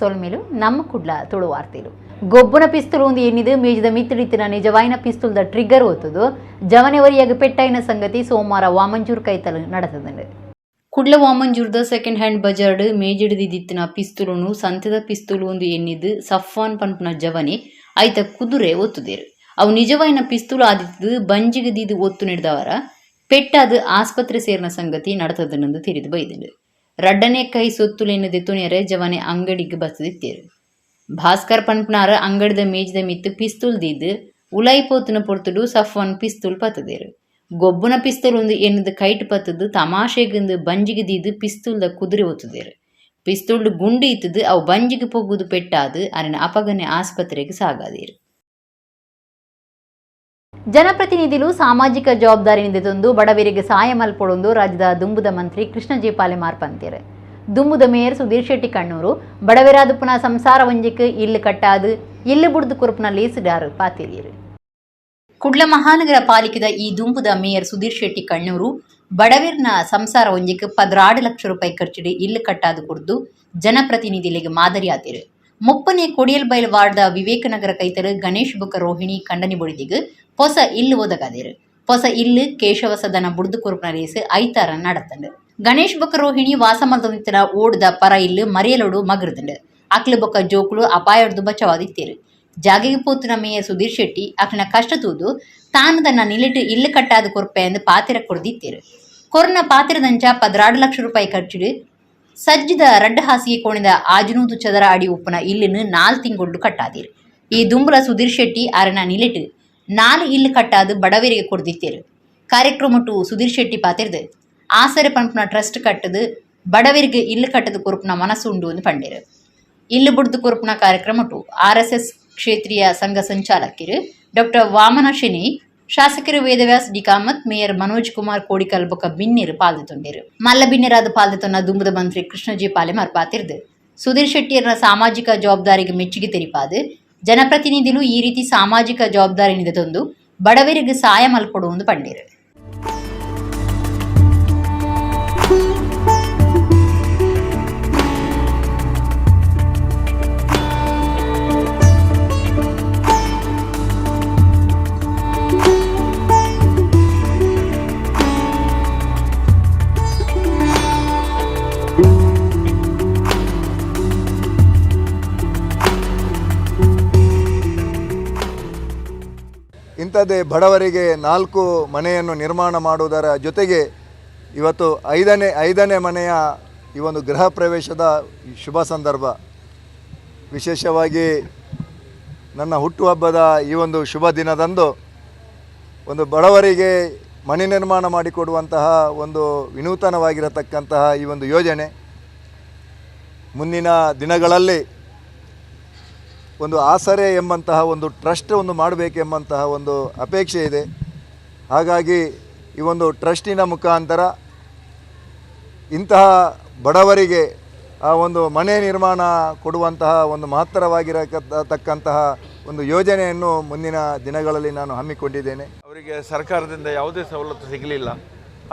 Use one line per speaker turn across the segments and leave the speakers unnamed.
ಸೊಲ್ಮೆಲು. ನಮ್ಮ ಕುಡ್ಲ ತುಳು ವಾರ್ತೆಲು. ಗೊಬ್ಬುನ ಪಿಸ್ತೂಲ್ ಒಂದು ಎನ್ನಿದು ಮೇಜಿದ ಮಿತ್ತಿಡಿತ್ತಿನ ನಿಜವಾಯಿನ ಪಿಸ್ತೂಲ್ದ ಟ್ರಿಗರ್ ಒತ್ತುದು ಜವನೆ ಒರಿಯಾಗ ಪೆಟ್ಟಾಯಿನ ಸಂಗತಿ ಸೋಮವಾರ ವಾಮಂಜೂರ್ ಕೈತಲು ನಡೆತದಂಡು. ಕುಡ್ಲ ವಾಮಂಜೂರ್ದ ಸೆಕೆಂಡ್ ಹ್ಯಾಂಡ್ ಬಜಾರ್ಡ್ ಮೇಜಿಡ್ದಿತ್ತಿನ ಪಿಸ್ತೂಲುನು ಸಂತೆದ ಪಿಸ್ತೂಲು ಒಂದು ಎನ್ನಿದು ಸಫ್ವಾನ್ ಪನ್ಪುನ ಜವನೆ ಐತ ಕುದುರೆ ಒತ್ತುದೇರು. ಅವು ನಿಜವಾಯಿನ ಪಿಸ್ತೂಲು ಆದಿತ್ತದು ಬಂಜಿಗೆ ದೀದು ಒತ್ತು ನೀಡಿದವರ ಪೆಟ್ಟಾದ ಆಸ್ಪತ್ರೆ ಸೇರಿನ ಸಂಗತಿ ನಡತದನೆಂದು ತಿಳಿದು ಬೈದುಂಡು. ರಡ್ಡನೇ ಕೈ ಸೊತ್ತುಲೇನು ದೆತ್ತೊನಿಯರೆ ಜವನೆ ಅಂಗಡಿಗೆ ಬತ್ತದಿತ್ತೇರು. ಭಾಸ್ಕರ್ ಪನ್ಪುನಾರ್ ಅಂಗಡಿದ ಮೇಜಿದ ಮಿತ್ತು ಪಿಸ್ತೂಲ್ ದೀದ್ ಉಲಾಯಿ ಪೋತುನ ಪೊರ್ತುಡು ಸಫ್ವಾನ್ ಪಿಸ್ತೂಲ್ ಪತ್ತದೇರು. ಗೊಬ್ಬುನ ಪಿಸ್ತೂಲ್ ಒಂದು ಎನ್ನುದು ಕೈಟ್ ಪತ್ತದು ತಮಾಷೆಗಿಂದು ಬಂಜಿಗೆ ದೀದ್ ಪಿಸ್ತೂಲ್ದ ಕುದುರೆ ಒತ್ತುದೇರು. ಪಿಸ್ತೂಲ್ಡ್ ಗುಂಡು ಇತ್ತದು, ಅವು ಬಂಜಿಗೆ ಪೊಗ್ಗುದು ಪೆಟ್ಟಾದು ಅರೆನ ಅಪಗನೆ ಆಸ್ಪತ್ರೆಗೆ ಸಾಗಾದೇರು. ಜನಪ್ರತಿನಿಧಿಲು ಸಾಮಾಜಿಕ ಜವಾಬ್ದಾರಿ ತಂದು ಬಡವರಿಗೆ ಸಹಾಯ ಮಲ್ಪೊಡೊಂದು ರಾಜ್ಯದ ದುಂಬುದ ಮಂತ್ರಿ ಕೃಷ್ಣ ಜೆ ಪಾಲೆಮಾರ್ ಪಂತೇರು. ದುಂಬುದ ಮೇಯರ್ ಸುಧೀರ್ ಶೆಟ್ಟಿ ಕಣ್ಣೂರು ಬಡವೆರಾದ ಪುನಃ ಸಂಸಾರ ಒಂಜಿಕ್ ಇಲ್ಲು ಕಟ್ಟಾದು ಇಲ್ಲು ಬುಡ್ದು ಕುರುಪುನ ಲೇಸುಡಾರು ಪಾತಿರಿಯರು. ಕುಡ್ಲ ಮಹಾನಗರ ಪಾಲಿಕೆದ ಈ ದುಂಬುದ ಮೇಯರ್ ಸುಧೀರ್ ಶೆಟ್ಟಿ ಕಣ್ಣೂರು ಬಡವೆರ್ನ ಸಂಸಾರ ಒಂಜಿಕ್ 12 ಲಕ್ಷ ರೂಪಾಯಿ ಖರ್ಚಿಡಿ ಇಲ್ಲು ಕಟ್ಟಾದು ಕೊಡ್ದು ಜನಪ್ರತಿನಿಧಿಗಳಿಗೆ ಮಾದರಿ ಆತಿರು. 30ನೇ ಕೊಡಿಯಲ್ಬೈಲ್ ವಾರ್ಡ್ದ ವಿವೇಕನಗರ ಕೈತಲು ಗಣೇಶ್ ಬೊಕ್ಕ ರೋಹಿಣಿ ಕಂಡನಿ ಬೊಡಿದಿಗ್ ಪೊಸ ಇಲ್ಲು ಒದಗಾದಿರು. ಪೊಸ ಇಲ್ಲು ಕೇಶವ ಸದನ ಬುಡ್ದು ಕೊರ್ಪುನ ಲೇಸ್ ಐತಾರ ನಡತಂಡು. ಗಣೇಶ್ ಬೊಕ್ಕ ರೋಹಿಣಿ ವಾಸ ಮಲ್ತೊಂದಿತ್ತಿನ ಓಡ್ದ ಪರ ಇಲ್ಲು ಮರಿಯಲೋಡು ಮಗರ್ದಂಡು. ಅಕ್ಲು ಬೊಕ್ಕ ಜೋಕುಲು ಅಪಾಯೊಡ್ದು ಬಚಾವಾದಿತ್ತೇರು. ಜಾಗೆಗೆ ಪೋತುನ ಮೇಯರ್ ಸುಧೀರ್ ಶೆಟ್ಟಿ ಅಕ್ಲಿನ ಕಷ್ಟ ತೂದು ತಾನು ತನ್ನ ನಿಲೆಟ್ ಇಲ್ಲು ಕಟ್ಟಾದ ಕೊರ್ಪೆ ಎಂದು ಪಾತಿರ ಕೊರ್ದಿತ್ತೇರು. ಕೊರ್ನ ಪಾತಿರದಂಚ 12 ಲಕ್ಷ ರೂಪಾಯಿ ಖರ್ಚಿಡು ಸಜ್ಜಿದ ರಡ್ಡ್ ಹಾಸಿಗೆ ಕೋಣಿದ 600 ಚದರ ಅಡಿ ಉಪ್ಪುನ ಇಲ್ಲಿನ 4 ತಿಂಗೊಳ್ಳು ಕಟ್ಟಾದಿರು. ಈ ದುಂಬುಲ ಸುಧೀರ್ ಶೆಟ್ಟಿ ಅರನ ನಿಲೆಟ್ ನಾಲ್ ಇಲ್ಲು ಕಟ್ಟಾದು ಬಡವರಿಗೆ ಕೊಡ್ದಿತ್ತೇರು. ಕಾರ್ಯಕ್ರಮಟು ಸುಧೀರ್ ಶೆಟ್ಟಿ ಪಾತಿರ್ದು, ಆಸರೆ ಪನ್ಪುನ ಟ್ರಸ್ಟ್ ಕಟ್ಟದು ಬಡವರಿಗೆ ಇಲ್ಲು ಕಟ್ಟದು ಕೊರ್ಪುನ ಮನಸ್ಸು ಉಂಡು ಎಂದು ಪಂಡೇರು. ಇಲ್ಲು ಬುಡ್ದು ಕೊರ್ಪುನ ಕಾರ್ಯಕ್ರಮಟು ಆರ್ಎಸ್ಎಸ್ ಕ್ಷೇತ್ರೀಯ ಸಂಘ ಸಂಚಾಲಕರು ಡಾಕ್ಟರ್ ವಾಮನ ಶೆಣೈ, ಶಾಸಕರು ವೇದವ್ಯಾಸ್ ಡಿ ಕಾಮತ್, ಮೇಯರ್ ಮನೋಜ್ ಕುಮಾರ್ ಕೋಡಿಕಲ್ ಬೊಕ್ಕ ಬಿನ್ನೆರು ಪಾಲ್ದೆತೊಂಡೆರು. ಮಲ್ಲ ಬಿನ್ನೆರಾದ ಪಾಲ್ದೆತೊನ್ನ ದುಂಬುದ ಮಂತ್ರಿ ಕೃಷ್ಣಜಿ ಪಾಲೆಮಾರ್ ಪಾತಿರ್ದು, ಸುಧೀರ್ ಶೆಟ್ಟಿಯರ ಸಾಮಾಜಿಕ ಜವಾಬ್ದಾರಿಗೆ ಮೆಚ್ಚುಗೆ ತೆರಿಪಾದು, ಜನಪ್ರತಿನಿಧಿಲು ಈ ರೀತಿ ಸಾಮಾಜಿಕ ಜವಾಬ್ದಾರಿ ತಂದು ಬಡವರಿಗೆ ಸಹಾಯ ಮಲ್ಪೊಡು ಪಂಡೇರು.
ಇಂಥದ್ದೇ ಬಡವರಿಗೆ ನಾಲ್ಕು ಮನೆಯನ್ನು ನಿರ್ಮಾಣ ಮಾಡುವುದರ ಜೊತೆಗೆ ಇವತ್ತು ಐದನೇ ಮನೆಯ ಈ ಒಂದು ಗೃಹ ಪ್ರವೇಶದ ಶುಭ ಸಂದರ್ಭ. ವಿಶೇಷವಾಗಿ ನನ್ನ ಹುಟ್ಟುಹಬ್ಬದ ಈ ಒಂದು ಶುಭ ದಿನದಂದು ಒಂದು ಬಡವರಿಗೆ ಮನೆ ನಿರ್ಮಾಣ ಮಾಡಿಕೊಡುವಂತಹ ಒಂದು ವಿನೂತನವಾಗಿರತಕ್ಕಂತಹ ಈ ಒಂದು ಯೋಜನೆ ಮುಂದಿನ ದಿನಗಳಲ್ಲಿ ಒಂದು ಆಸರೆ ಎಂಬಂತಹ ಒಂದು ಟ್ರಸ್ಟ್ ಒಂದು ಮಾಡಬೇಕೆಂಬಂತಹ ಒಂದು ಅಪೇಕ್ಷೆ ಇದೆ. ಹಾಗಾಗಿ ಈ ಒಂದು ಟ್ರಸ್ಟಿನ ಮುಖಾಂತರ ಇಂತಹ ಬಡವರಿಗೆ ಆ ಒಂದು ಮನೆ ನಿರ್ಮಾಣ ಕೊಡುವಂತಹ ಒಂದು ಮಹತ್ತರವಾಗಿರತಕ್ಕಂತಹ ಒಂದು ಯೋಜನೆಯನ್ನು ಮುಂದಿನ ದಿನಗಳಲ್ಲಿ ನಾನು ಹಮ್ಮಿಕೊಂಡಿದ್ದೇನೆ.
ಅವರಿಗೆ ಸರ್ಕಾರದಿಂದ ಯಾವುದೇ ಸವಲತ್ತು ಸಿಗಲಿಲ್ಲ.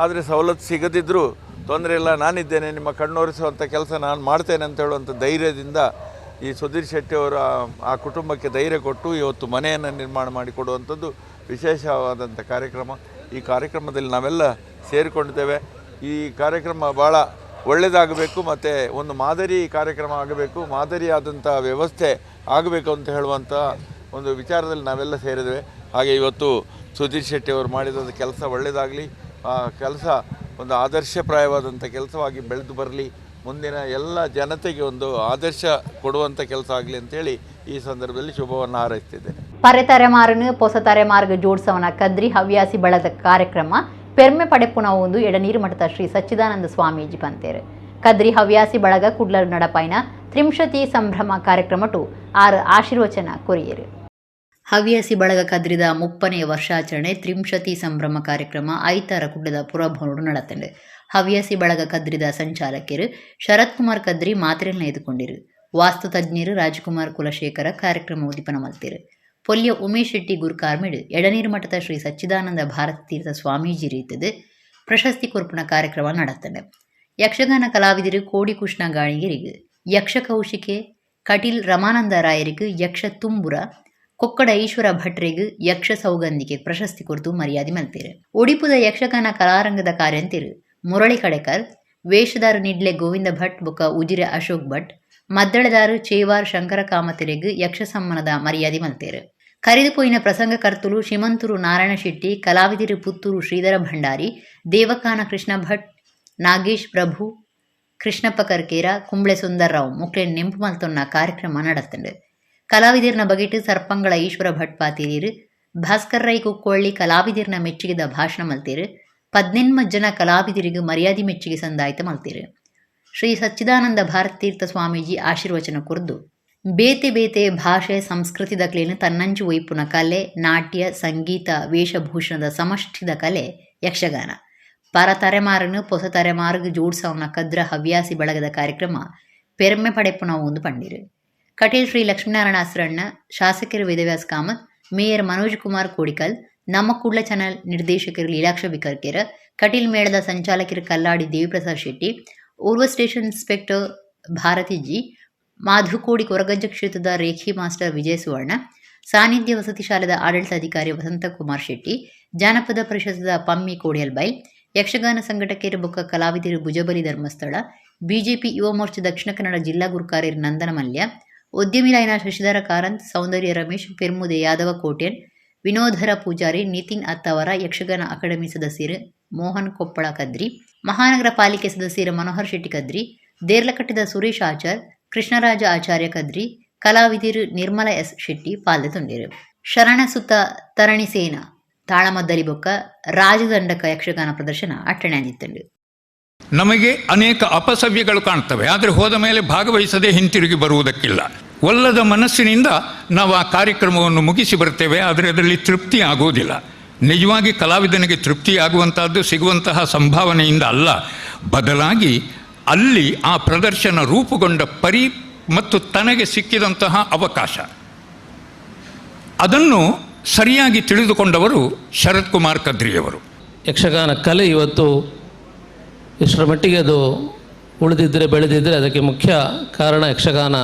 ಆದರೆ ಸವಲತ್ತು ಸಿಗದಿದ್ದರೂ ತೊಂದರೆ ಇಲ್ಲ, ನಾನಿದ್ದೇನೆ, ನಿಮ್ಮ ಕಣ್ಣೊರೆಸುವಂಥ ಕೆಲಸ ನಾನು ಮಾಡ್ತೇನೆ ಅಂತ ಹೇಳುವಂಥ ಧೈರ್ಯದಿಂದ ಈ ಸುಧೀರ್ ಶೆಟ್ಟಿ ಅವರು ಆ ಕುಟುಂಬಕ್ಕೆ ಧೈರ್ಯ ಕೊಟ್ಟು ಇವತ್ತು ಮನೆಯನ್ನು ನಿರ್ಮಾಣ ಮಾಡಿಕೊಡುವಂಥದ್ದು ವಿಶೇಷವಾದಂಥ ಕಾರ್ಯಕ್ರಮ. ಈ ಕಾರ್ಯಕ್ರಮದಲ್ಲಿ ನಾವೆಲ್ಲ ಸೇರಿಕೊಂಡಿದ್ದೇವೆ. ಈ ಕಾರ್ಯಕ್ರಮ ಭಾಳ ಒಳ್ಳೆಯದಾಗಬೇಕು ಮತ್ತು ಒಂದು ಮಾದರಿ ಕಾರ್ಯಕ್ರಮ ಆಗಬೇಕು, ಮಾದರಿಯಾದಂಥ ವ್ಯವಸ್ಥೆ ಆಗಬೇಕು ಅಂತ ಹೇಳುವಂಥ ಒಂದು ವಿಚಾರದಲ್ಲಿ ನಾವೆಲ್ಲ ಸೇರಿದ್ದೇವೆ. ಹಾಗೆ ಇವತ್ತು ಸುಧೀರ್ ಶೆಟ್ಟಿ ಅವರು ಮಾಡಿದ ಕೆಲಸ ಒಳ್ಳೆಯದಾಗಲಿ, ಆ ಕೆಲಸ ಒಂದು ಆದರ್ಶಪ್ರಾಯವಾದಂಥ ಕೆಲಸವಾಗಿ ಬೆಳೆದು ಬರಲಿ, ಮುಂದಿನ ಎಲ್ಲ ಜನತೆಗೆ ಒಂದು ಆದರ್ಶ ಕೊಡುವಂಥ ಕೆಲಸ ಆಗಲಿ ಅಂತೇಳಿ ಈ ಸಂದರ್ಭದಲ್ಲಿ ಶುಭವನ್ನು ಹಾರೈಸ್ತಿದ್ದೇನೆ.
ಪರೆ ತಲೆಮಾರುನು ಪೊಸ ತಲೆಮಾರ್ಗ್ ಜೋಡ್ಸವನ ಕದ್ರಿ ಹವ್ಯಾಸಿ ಬಳಗದ ಕಾರ್ಯಕ್ರಮ ಪೆರ್ಮೆ ಪಡೆಪುನ ಒಂದು ಎಡನೀರು ಮಠದ ಶ್ರೀ ಸಚ್ಚಿದಾನಂದ ಸ್ವಾಮೀಜಿ ಪಂತೇರು. ಕದ್ರಿ ಹವ್ಯಾಸಿ ಬಳಗ ಕುಡ್ಲ ನಡಪಾಯಿನ ತ್ರಿಂಶತಿ ಸಂಭ್ರಮ ಕಾರ್ಯಕ್ರಮಟು ಆರು ಆಶೀರ್ವಚನ ಕೊರಿಯರು. ಹವ್ಯಾಸಿ ಬಳಗ ಕದ್ರಿದ 30ನೇ ವರ್ಷಾಚರಣೆ ತ್ರಿಂಶತಿ ಸಂಭ್ರಮ ಕಾರ್ಯಕ್ರಮ ಐತಾರ ಕುಡ್ಲದ ಪುರಭವನಡು ನಡತಂಡು. ಹವ್ಯಾಸಿ ಬಳಗ ಕದ್ರಿದ ಸಂಚಾಲಕರು ಶರತ್ ಕುಮಾರ್ ಕದ್ರಿ ಮಾತ್ರೆಲ್ನ ಎದುಕೊಂಡಿರು. ವಾಸ್ತು ತಜ್ಞರು ರಾಜ್ಕುಮಾರ್ ಕುಲಶೇಖರ ಕಾರ್ಯಕ್ರಮ ಉದ್ದೀಪನ ಮಲ್ತಿರು. ಪೊಲ್ಯ ಉಮೇಶ್ ಶೆಟ್ಟಿ ಗುರುಕಾರ್ಮಿಡ್ ಎಡನೀರು ಮಠದ ಶ್ರೀ ಸಚ್ಚಿದಾನಂದ ಭಾರತ ತೀರ್ಥ ಸ್ವಾಮೀಜಿ ರೀತದು ಪ್ರಶಸ್ತಿ ಕೊರ್ಪುನ ಕಾರ್ಯಕ್ರಮ ನಡತಂಡು. ಯಕ್ಷಗಾನ ಕಲಾವಿದರು ಕೋಡಿ ಕೃಷ್ಣ ಗಾಣಿಗರಿಗೆ ಯಕ್ಷಕೌಶಿಕೆ Kateel Ramananda ರಾಯರಿಗೆ ಯಕ್ಷ ತುಂಬುರ, ಕೊಕ್ಕಡ ಈಶ್ವರ ಭಟ್ರೆಗ್ ಯಕ್ಷ ಸೌಗಂಧಿಗೆ ಪ್ರಶಸ್ತಿ ಕೊರ್ದು ಮರ್ಯಾದೆ ಮಲ್ತೆರ್. ಒಡಿಪುದ ಯಕ್ಷಗಾನ ಕಲಾರಂಗದ ಕಾರ್ಯಂತೆರ್ ಮುರಳಿ ಕಡೆಕರ್, ವೇಷದಾರು ನಿಡ್ಲೆ ಗೋವಿಂದ ಭಟ್ ಬೊಕ ಉಜಿರೆ ಅಶೋಕ್ ಭಟ್, ಮದ್ದಳೆದಾರು ಚೇವಾರ್ ಶಂಕರ ಕಾಮತೆರೆಗ್ ಯಕ್ಷ ಸಮ್ಮಾನದ ಮರ್ಯಾದೆ ಮಲ್ತೆರ್. ಕರಿದು ಪೋಯಿನ ಪ್ರಸಂಗಕರ್ತುಲು ಶಿಮಂತೂರು ನಾರಾಯಣ ಶೆಟ್ಟಿ, ಕಲಾವಿದರು ಪುತ್ತೂರು ಶ್ರೀಧರ ಭಂಡಾರಿ, ದೇವಕಾನ ಕೃಷ್ಣ ಭಟ್, ನಾಗೇಶ್ ಪ್ರಭು, ಕೃಷ್ಣಪ್ಪ ಕರ್ಕೇರ, ಕುಂಬ್ಳೆ ಸುಂದರ್ರಾವ್ ಮೊಕ್ಲೆನ್ ನೆಂಪು ಮಲ್ತೊನ್ನ ಕಾರ್ಯಕ್ರಮ ನಡತ್ಂಡ್. ಕಲಾವಿದರ್ನ ಬಗೆಟ್ ಸರ್ಪಂಗಳ ಈಶ್ವರ ಭಟ್ ಪಾತೆರಿಯೆರ್. ಭಾಸ್ಕರ್ ರೈ ಕುಕ್ಕೋಳ್ಳಿ ಕಲಾವಿದರ್ನ ಮೆಚ್ಚುಗೆದ ಭಾಷಣ ಮಲ್ತೆರ್. 18 ಜನ ಕಲಾವಿದರಿಗೆ ಮರ್ಯಾದೆ ಮೆಚ್ಚುಗೆ ಸಂದಾಯ್ತ ಮಲ್ತೆರ್. ಶ್ರೀ ಸಚ್ಚಿದಾನಂದ ಭಾರತೀರ್ಥ ಸ್ವಾಮೀಜಿ ಆಶೀರ್ವಚನ ಕೊರ್ದು, ಬೇತೆ ಬೇತೆ ಭಾಷೆ ಸಂಸ್ಕೃತಿದಕ್ಲೆನ್ ತನ್ನಂಚಿ ಒಯ್ಪುನ ಕಲೆ, ನಾಟ್ಯ, ಸಂಗೀತ, ವೇಷಭೂಷಣದ ಸಮಷ್ಟಿದ ಕಲೆ ಯಕ್ಷಗಾನ. ಪರ ತರೆಮಾರನ್ನು ಪೊಸ ತರೆಮಾರ್ಗ್ ಜೋಡ್ಸವನ ಕದ್ರ ಹವ್ಯಾಸಿ ಬಳಗದ ಕಾರ್ಯಕ್ರಮ ಪೆರ್ಮೆ ಪಡೆಪುನವು ಒಂದು ಪಂಡಿರು. ಕಟೀಲ್ ಶ್ರೀ ಲಕ್ಷ್ಮೀನಾರಾಯಣ ಅಸ್ರಣ್ಣ, ಶಾಸಕರು ವೇದವ್ಯಾಸ್ ಕಾಮತ್, ಮೇಯರ್ ಮನೋಜ್ ಕುಮಾರ್ ಕೋಡಿಕಲ್, ನಮ್ಮ ಕುಡ್ಲ ಚಾನೆಲ್ ನಿರ್ದೇಶಕರು ಲೀಲಾಕ್ಷ ಬಿಕರ್ಕೆರ್, ಕಟೀಲ್ ಮೇಳದ ಸಂಚಾಲಕರು ಕಲ್ಲಾಡಿ ದೇವಿಪ್ರಸಾದ್ ಶೆಟ್ಟಿ, ಓರ್ವ station inspector Bharati G, Madhukodi Koragajja ಕ್ಷೇತ್ರದ ರೇಖಿ ಮಾಸ್ಟರ್ ವಿಜಯ ಸುವರ್ಣ, ಸಾನ್ನಿಧ್ಯ ವಸತಿ ಶಾಲೆದ ಆಡಳಿತಾಧಿಕಾರಿ ವಸಂತಕುಮಾರ್ ಶೆಟ್ಟಿ, ಜಾನಪದ ಪರಿಷತ್ದ ಪಮ್ಮಿ ಕೋಡಿಯಲ್ಬೈಲ್, ಯಕ್ಷಗಾನ ಸಂಘಟಕರು ಬೊಕ್ಕ ಕಲಾವಿದರು ಭುಜಬಲಿ ಧರ್ಮಸ್ಥಳ, ಬಿಜೆಪಿ ಯುವ ಮೋರ್ಚಾ ದಕ್ಷಿಣ ಕನ್ನಡ ಜಿಲ್ಲಾ ಗುರ್ಕಾರ್ಯರು ನಂದನ ಮಲ್ಯ, ಉದ್ಯಮಿಲಾಯಿನ ಶಶಿಧರ ಕಾರಂತ್, ಸೌಂದರ್ಯ ರಮೇಶ್, ಪೆರ್ಮುದೆ ಯಾದವ ಕೋಟ್ಯನ್, ವಿನೋಧರ ಪೂಜಾರಿ, ನಿತಿನ್ ಅತ್ತಾವರ, ಯಕ್ಷಗಾನ ಅಕಾಡೆಮಿ ಸದಸ್ಯರು ಮೋಹನ್ ಕೊಪ್ಪಳ ಕದ್ರಿ, ಮಹಾನಗರ ಪಾಲಿಕೆ ಸದಸ್ಯರು ಮನೋಹರ್ ಶೆಟ್ಟಿ ಕದ್ರಿ, ದೇರ್ಲಕಟ್ಟೆದ ಸುರೇಶ್ ಆಚಾರ್, ಕೃಷ್ಣರಾಜ ಆಚಾರ್ಯ ಕದ್ರಿ, ಕಲಾವಿದರು ನಿರ್ಮಲ ಎಸ್ ಶೆಟ್ಟಿ ಪಾಲ್ಗೊಂಡಿರು. ಶರಣಸುತ ತರಣಿಸೇನ ತಾಳಮದ್ದಲಿ ಬೊಕ್ಕ ರಾಜದಂಡಕ ಯಕ್ಷಗಾನ ಪ್ರದರ್ಶನ ಅಟ್ಟಣೆಯಾದಿತ್ತುಂಡು.
ನಮಗೆ ಅನೇಕ ಅಪಸವ್ಯಗಳು ಕಾಣ್ತವೆ, ಆದರೆ ಹೋದ ಮೇಲೆ ಭಾಗವಹಿಸದೆ ಹಿಂತಿರುಗಿ ಬರುವುದಕ್ಕಿಲ್ಲ. ಒಲ್ಲದ ಮನಸ್ಸಿನಿಂದ ನಾವು ಆ ಕಾರ್ಯಕ್ರಮವನ್ನು ಮುಗಿಸಿ ಬರ್ತೇವೆ, ಆದರೆ ಅದರಲ್ಲಿ ತೃಪ್ತಿ ಆಗುವುದಿಲ್ಲ. ನಿಜವಾಗಿ ಕಲಾವಿದನಿಗೆ ತೃಪ್ತಿ ಆಗುವಂತಹದ್ದು ಸಿಗುವಂತಹ ಸಂಭಾವನೆಯಿಂದ ಅಲ್ಲ, ಬದಲಾಗಿ ಅಲ್ಲಿ ಆ ಪ್ರದರ್ಶನ ರೂಪುಗೊಂಡ ಪರಿ ಮತ್ತು ತನಗೆ ಸಿಕ್ಕಿದಂತಹ ಅವಕಾಶ, ಅದನ್ನು ಸರಿಯಾಗಿ ತಿಳಿದುಕೊಂಡವರು ಶರತ್ ಕುಮಾರ್ ಕದ್ರಿಯವರು.
ಯಕ್ಷಗಾನ ಕಲೆ ಇವತ್ತು ಇಷ್ಟರ ಮಟ್ಟಿಗೆ ಅದು ಉಳಿದಿದ್ದರೆ, ಬೆಳೆದಿದ್ದರೆ ಅದಕ್ಕೆ ಮುಖ್ಯ ಕಾರಣ ಯಕ್ಷಗಾನ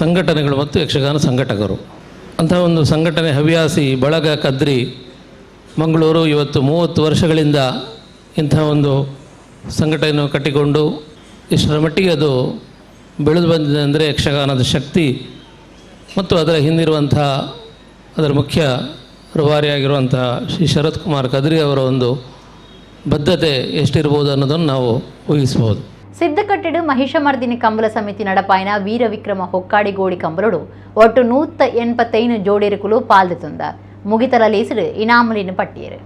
ಸಂಘಟನೆಗಳು ಮತ್ತು ಯಕ್ಷಗಾನ ಸಂಘಟಕರು. ಅಂತಹ ಒಂದು ಸಂಘಟನೆ ಹವ್ಯಾಸಿ ಬಳಗ ಕದ್ರಿ ಮಂಗಳೂರು ಇವತ್ತು 30 ವರ್ಷಗಳಿಂದ ಇಂಥ ಒಂದು ಸಂಘಟನೆಯನ್ನು ಕಟ್ಟಿಕೊಂಡು ಇಷ್ಟರ ಮಟ್ಟಿಗೆ ಅದು ಬೆಳೆದು ಬಂದಿದೆ ಅಂದರೆ, ಯಕ್ಷಗಾನದ ಶಕ್ತಿ ಮತ್ತು ಅದರ ಹಿಂದಿರುವಂಥ ಅದರ ಮುಖ್ಯ ರೂವಾರಿಯಾಗಿರುವಂಥ ಶ್ರೀ ಶರತ್ ಕುಮಾರ್ ಕದ್ರಿ ಅವರ ಒಂದು ಬದ್ಧತೆ ಎಷ್ಟಿರ್ಬೋದು ಅನ್ನೋದನ್ನು ನಾವು ಊಹಿಸ್ಬೋದು.
ಸಿದ್ದಕಟ್ಟೆಡು ಮಹಿಷಮರ್ದಿನಿ ಕಂಬಳ ಸಮಿತಿ ನಡಪಾಯಿನ ವೀರ ವಿಕ್ರಮ ಹೊಕ್ಕಾಡಿಗೋಡಿ ಕಂಬಲುಡು ಒಟ್ಟು 185 ಜೋಡೇರುಕುಲು ಪಾಲ್ದು ಮುಗಿತಲ ಲೇಸಿಡು ಇನಾಮುಲಿನ ಪಟ್ಟಿಯರು.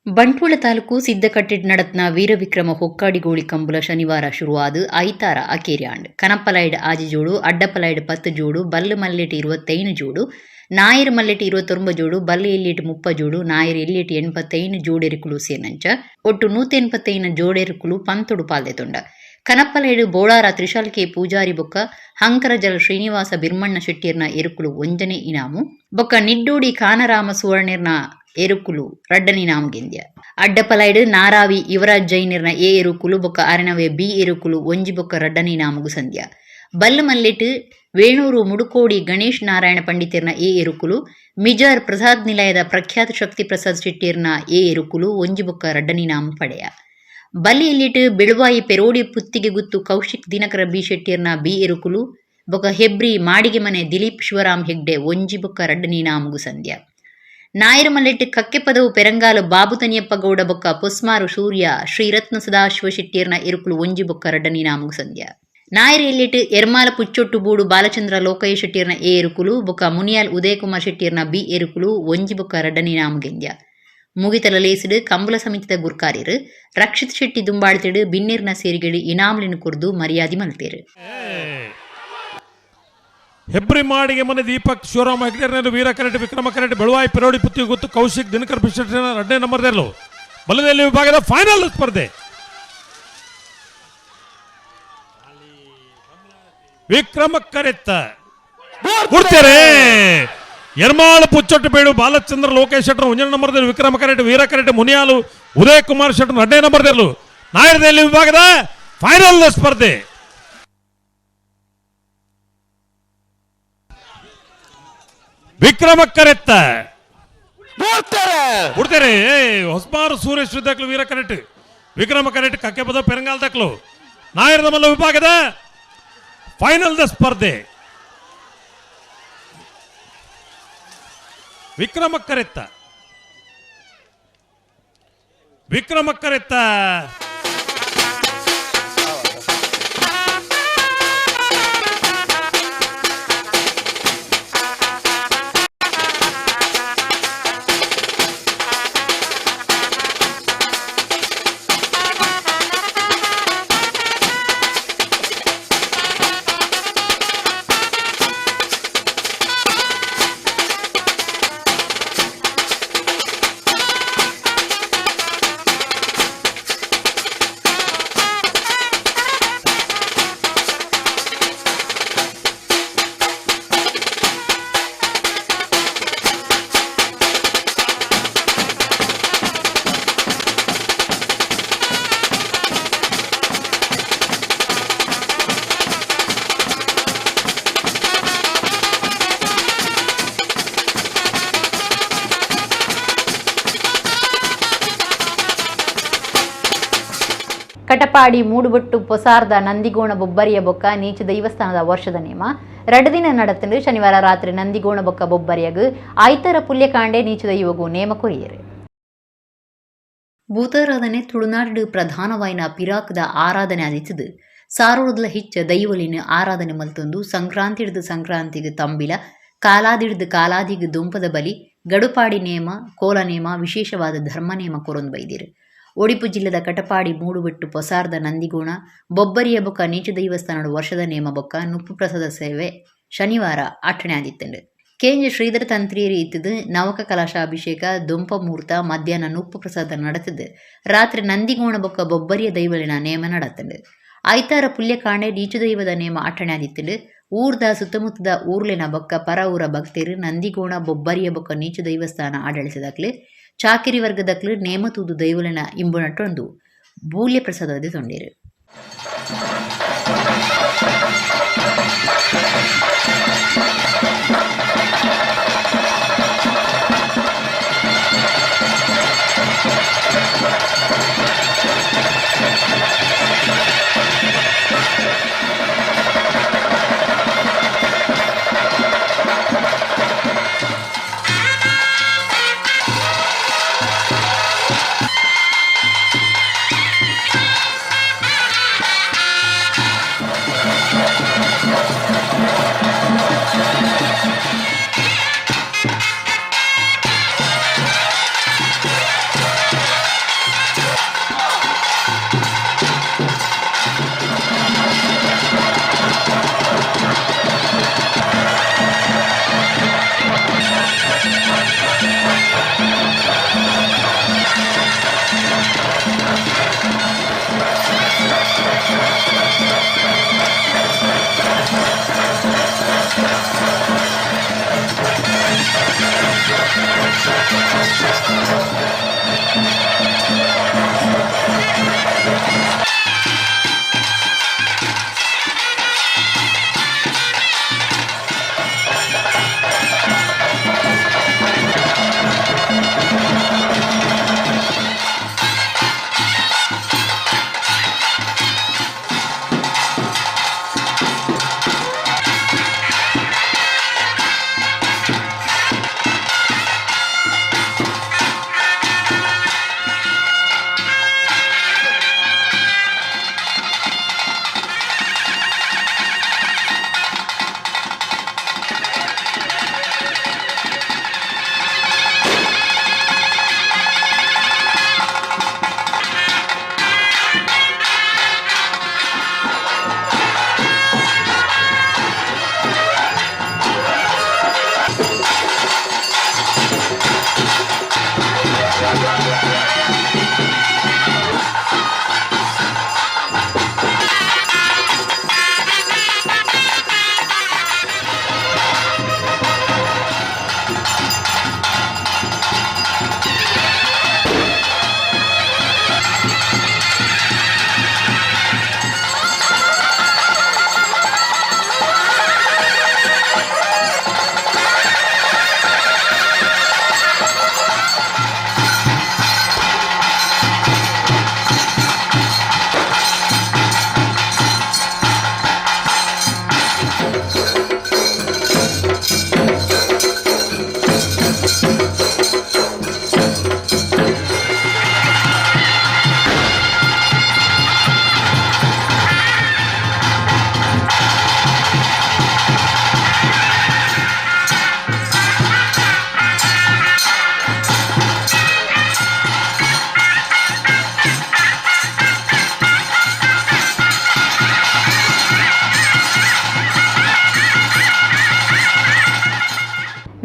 ಬಂಟ್ವಾಳ ತಾಲೂಕು ಸಿದ್ದಕಟ್ಟೆಡ್ ನಡತ್ನ ವೀರವಿಕ್ರಮ ಹೊಕ್ಕಾಡಿಗೋಳಿ ಕಂಬುಲ ಶನಿವಾರ ಶುರುವಾದ ಐತಾರ ಅಕೇರಿಯಾಂಡ್. ಕನಪ್ಪಲೈಡ್ 6 ಜೋಡು, ಅಡ್ಡಪಲೈಡ್ 10 ಜೋಡು, ಬಲ್ಲು ಮಲ್ಲೆಟ್ 25 ಜೋಡು, ನಾಯರ್ ಮಲ್ಲೆಟ್ 29 ಜೋಡು, ಬಲ್ಲು ಎಲ್ಲಿಟ್ 30 ಜೋಡು, ನಾಯರ್ ಎಲ್ಲಿಟ್ 85 ಜೋಡೆರುಕುಲು ಸೇರ್ನಂಚ ಒಟ್ಟು 185 ಜೋಡೆರುಕುಲು ಪಂತೊಡು ಪಾಲ್ದೆ. ಕನಪ್ಪಲೈಡು ಬೋಳಾರ ತ್ರಿಶಾಲ್ಕೆ ಪೂಜಾರಿ ಬೊಕ್ಕ ಹಂಕರಜಲ್ ಶ್ರೀನಿವಾಸ ಬಿರ್ಮಣ್ಣ ಶೆಟ್ಟಿರ್ನ ಎರುಕುಲು ಒಂಜನೆ ಇನಾಮು ಬೊಕ್ಕ ನಿಡ್ಡೋಡಿ ಕಾನರಾಮ ಸುವರ್ಣಿರ್ನ ಎರುಕುಲು ರಡ್ಡನ ಇನಾಮು ಗೆಂದ್ಯ. ಅಡ್ಡಪಲೈಡು ನಾರಾವಿ ಯುವರಾಜ್ ಜೈನಿರ್ನ ಎ ಎರುಕುಲು ಬೊಕ್ಕ ಅರೆನವೆ ಬಿ ಎರುಕುಲು ಒಂಜಿ ಬೊಕ್ಕ ರಡ್ಡನ ಇನಾಮುಗು ಸಂದ್ಯ. ಬಲ್ಲು ಮಲ್ಲಿಟ್ಟು ವೇಣೂರು ಮುಡುಕೋಡಿ ಗಣೇಶ್ ನಾರಾಯಣ ಪಂಡಿತಿರ್ನ ಎ ಎರುಕುಲು, ಮಿಜಾರ್ ಪ್ರಸಾದ್ ನಿಲಯದ ಪ್ರಖ್ಯಾತ ಶಕ್ತಿ ಪ್ರಸಾದ್ ಶೆಟ್ಟಿರ್ನ ಎ ಎರುಕುಲು ಒಂಜಿ ಬೊಕ್ಕ ರಡ್ಡನ ಇನಾಮು ಪಡೆಯ. ಬಲ್ಲಿಯಲ್ಲಿಟ್ಟು ಬೆಳುವಾಯಿ ಪೆರೋಡಿ ಪುತ್ತಿಗೆ ಗುತ್ತು ಕೌಶಿಕ್ ದಿನಕರ ಬಿ ಶೆಟ್ಟಿರ್ನ ಬಿ ಎರುಕುಲು ಬೊಕ್ಕ ಹೆಬ್ರಿ ಮಾಡಿಗೆ ಮನೆ ದಿಲೀಪ್ ಶಿವರಾಮ್ ಹೆಗ್ಡೆ ಒಂಜಿ ಬೊಕ್ಕ ರಡ್ಡನ ಇನಾಮುಗು ಸಂದ್ಯ. ನಾಯರ್ ಮಲ್ಲೆಟ್ಟು ಕಕ್ಕೆಪದವು ಪೆರಂಗಾಲು ಬಾಬು ತನಿಯಪ್ಪ ಗೌಡ ಬೊಕ್ಕ ಪೊಸ್ಮಾರು ಸೂರ್ಯ ಶ್ರೀರತ್ನ ಸದಾಶಿವ ಶೆಟ್ಟಿರ್ನ ಎರುಕುಲು ಒಂಜಿ ಬೊಕ್ಕ ರಡ್ಡನ ಇನಾಮುಗು ಸಂದ್ಯ. ನಾಯರ್ ಎಲ್ಲಿಟ್ಟು ಎರ್ಮಾಲ ಪುಚ್ಚೊಟ್ಟು ಬೂಡು ಬಾಲಚಂದ್ರ ಲೋಕಯ್ಯ ಶೆಟ್ಟಿರ್ನ ಎ ಎರುಕುಲು ಬೊಕ್ಕ ಮುನಿಯಾಲ್ ಉದಯಕುಮಾರ್ ಶೆಟ್ಟಿರ್ನ ಬಿ ಎರುಕುಲು ಒಂಜಿ ಬೊಕ್ಕ ರಡ್ಡನ ಇನಾಮು ಗೆಂದ್ಯ. ಮುಗಿತಲ ಲೇಸಿಡು ಕಂಬುಲ ಸಮಿತಿದ ಗುರ್ಕಾರ್ಯರು ರಕ್ಷಿತ್ ಶೆಟ್ಟಿ ದುಂಬಾಳ್ತಿಡು ಬಿನ್ನಿರ್ನ ಸೇರಿಗೆಡು ಇನಾಮ್ಲಿನ ಕುರ್ದು ಮರ್ಯಾದೆ ಮಲ್ತೇರು.
ಹೆಬ್ರಿ ಮಾಡಿಗೆ ಮನೆ ದೀಪಕ್ ಶಿವರಾಮ ಹೆಗ್ಡೆ ವೀರ ಕರೆಟ್ ವಿಕ್ರಮ ಕರೆಟ್ ಬೆಳುವಾಯಿ ಪೆರೋಡಿ ಪುತ್ತಿ ಗೊತ್ತು ಕೌಶಿಕ್ ದಿನಕರ್ ಬಿಶೆಟ್ಟಿ ಎರಡನೇ ನಂಬರ್ದಲ್ಲೂ. ಬಲದಲ್ಲಿ ವಿಭಾಗದ ಫೈನಲ್ ಸ್ಪರ್ಧೆ. ವಿಕ್ರಮ ಕರೆತ್ತ ಕೊಡ್ತಾರೆ. ಎರ್ಮಾಳು ಪುಚ್ಚೊಟ್ಟು ಬೇಡು ಬಾಲಚಂದ್ರ ಲೋಕೇಶ್ ಶೆಟ್ಟರ್ ಒಂದನೇ ನಂಬರ್ದಲ್ಲಿ, ವಿಕ್ರಮ ಕರೆಟ್ ವೀರ ಕರೆಟ್ ಮುನಿಯಾಲು ಉದಯ್ ಕುಮಾರ್ ಶೆಟ್ಟರ್ ಎರಡನೇ ನಂಬರ್ದಲ್ಲೂ. ನಾಯರದಲ್ಲಿ ವಿಭಾಗದ ಫೈನಲ್ ಸ್ಪರ್ಧೆ. ವಿಕ್ರಮಕ್ಕರೆತ್ತ ಬಿಡ್ತಾರೆ. ಹೊಸ್ಮಾರು ಸೂರ್ಯ ದಾಖಲು ವೀರ ಕರೆಕ್ಟ್ ವಿಕ್ರಮ ಕರೆಕ್ಟ್ ಕಕ್ಕೆಪದ ಪೆರಂಗಾಲ್ ದಾಖಲು. ನಾಯರದ ಮಲ್ಲ ವಿಭಾಗದ ಫೈನಲ್ the ಸ್ಪರ್ಧೆ. ವಿಕ್ರಮಕ್ಕರೆತ್ತ ವಿಕ್ರಮಕ್ಕರೆತ್ತ
ಕಟಪಾಡಿ ಮೂಡುಬೆಟ್ಟು ಪೊಸಾರ್ದ ನಂದಿಗೋಣ ಬೊಬ್ಬರಿಯ ಬೊಕ್ಕ ನೀಚ ದೈವಸ್ಥಾನದ ವರ್ಷದ ನೇಮ 2 ದಿನ ನಡತಂಡು. ಶನಿವಾರ ರಾತ್ರಿ ನಂದಿಗೋಣ ಬೊಕ್ಕ ಬೊಬ್ಬರಿಯಗು ಆಯ್ತರ ಪುಲ್ಯಕಾಂಡೆ ನೀಚ ದೈವಗು ನೇಮ ಕೊರಿಯರು. ಭೂತಾರಾಧನೆ ತುಳುನಾಡು ಪ್ರಧಾನವಾಯಿನ ಪಿರಾಕ್ದ ಆರಾಧನೆ ಆದಿತ್ತದು. ಸಾರೋಡ್ಲ ಹಿಚ್ಚ ದೈವಲಿನ ಆರಾಧನೆ ಮಲ್ತೊಂದು ಸಂಕ್ರಾಂತಿಡ್ದು ಸಂಕ್ರಾಂತಿಗೆ ತಂಬಿಲ, ಕಾಲಾದಿಡ್ದು ಕಾಲಾದಿಗೆ ದುಂಪದ ಬಲಿ, ಗಡುಪಾಡಿ ನೇಮ, ಕೋಲ ನೇಮ, ವಿಶೇಷವಾದ ಧರ್ಮ ನೇಮ ಕೊರೊಂದು ಬೈದಿರು. ಒಡಿಪು ಜಿಲ್ಲೆದ ಕಟಪಾಡಿ ಮೂಡುಬೆಟ್ಟು ಪೊಸಾರ್ದ ನಂದಿಗೋಣ ಬೊಬ್ಬರಿಯ ಬೊಕ್ಕ ನೀಚ ದೈವಸ್ಥಾನದ ವರ್ಷದ ನೇಮ ಬೊಕ್ಕ ನುಪ್ಪು ಪ್ರಸಾದ ಸೇವೆ ಶನಿವಾರ ಅಟ್ಟಣೆ ಆದಿತ್ತಂಡು. ಕೇಂದ್ರ ಶ್ರೀಧರ ತಂತ್ರಿಯರು ಇತ್ತದು ನವಕ ಕಲಶಾಭಿಷೇಕ, ದುಂಪ ಮುಹೂರ್ತ, ಮಧ್ಯಾಹ್ನ ನುಪ್ಪು ಪ್ರಸಾದ நடத்துது. ರಾತ್ರಿ ನಂದಿಗೋಣ ಬೊಕ್ಕ ಬೊಬ್ಬರಿಯ ದೈವಲಿನ ನೇಮ ನಡತ್ತಂಡು. ಐತಾರ ಪುಲ್ಯಕಾಂಡೆ ನೀಚ ದೈವದ ನೇಮ ಅಟ್ಟಣೆ ಆದಿತ್ತಂಡು. ಊರ್ದ ಸುತ್ತಮುತ್ತದ ಊರ್ಲಿನ ಬೊಕ್ಕ ಪರ ಊರ ಭಕ್ತರು ನಂದಿಗೋಣ ಬೊಬ್ಬರಿಯ ಬೊಕ್ಕ ನೀಚ ದೈವಸ್ಥಾನ ಆಡಳಿತದಾಕ್ಲು ಚಾಕಿರಿ ವರ್ಗದಕ್ಲು ನೇಮ ತೂದು ದೈವಲಿನ ಇಂಬುನಟ್ಟೊಂದು ಬೂಲ್ಯ ಪ್ರಸಾದ ತೊಂಡೇರು.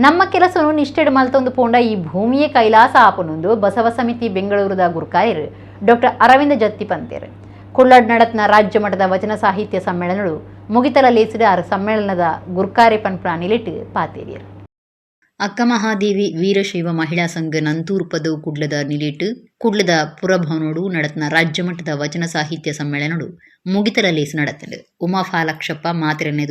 ನಮ್ಮ ಕೆಲಸನು ನಿಷ್ಠೆಡ್ ಮಲ್ತೊಂದು ಪೋಂಡ ಈ ಭೂಮಿಯೇ ಕೈಲಾಸ ಆಪುನೊಂದು ಬಸವ ಸಮಿತಿ ಬೆಂಗಳೂರುದ ಗುರ್ಕಾಯರು ಡಾಕ್ಟರ್ ಅರವಿಂದ ಜತ್ತಿ ಪಂತೇರು. ಕುಳ್ಳಡ್ ನಡತ್ನ ರಾಜ್ಯ ಮಟ್ಟದ ವಚನ ಸಾಹಿತ್ಯ ಸಮ್ಮೇಳನಡು ಮುಗಿತಲ ಲೇಸಿಡ ಆರ್ ಸಮ್ಮೇಳನದ ಗುರ್ಕಾರೆ ಪನ್ಪುನ ನಿಲೆಟ್ ಪಾತೇರಿಯರು.
ಅಕ್ಕಮಹಾದೇವಿ ವೀರಶೈವ ಮಹಿಳಾ ಸಂಘ ನಂತೂರು ಪದವು ಕುಡ್ಲದ ನಿಲೆಟ್ ಕುಡ್ಲದ ಪುರಭವನೋಡು ನಡತ್ನ ರಾಜ್ಯ ಮಟ್ಟದ ವಚನ ಸಾಹಿತ್ಯ ಸಮ್ಮೇಳನಡು ಮುಗಿತಲ ಲೇಸ್ ನಡತ್ಂಡ್. ಉಮಾ ಫಾಲಕ್ಷಪ್ಪ ಮಾತೆರೆನ್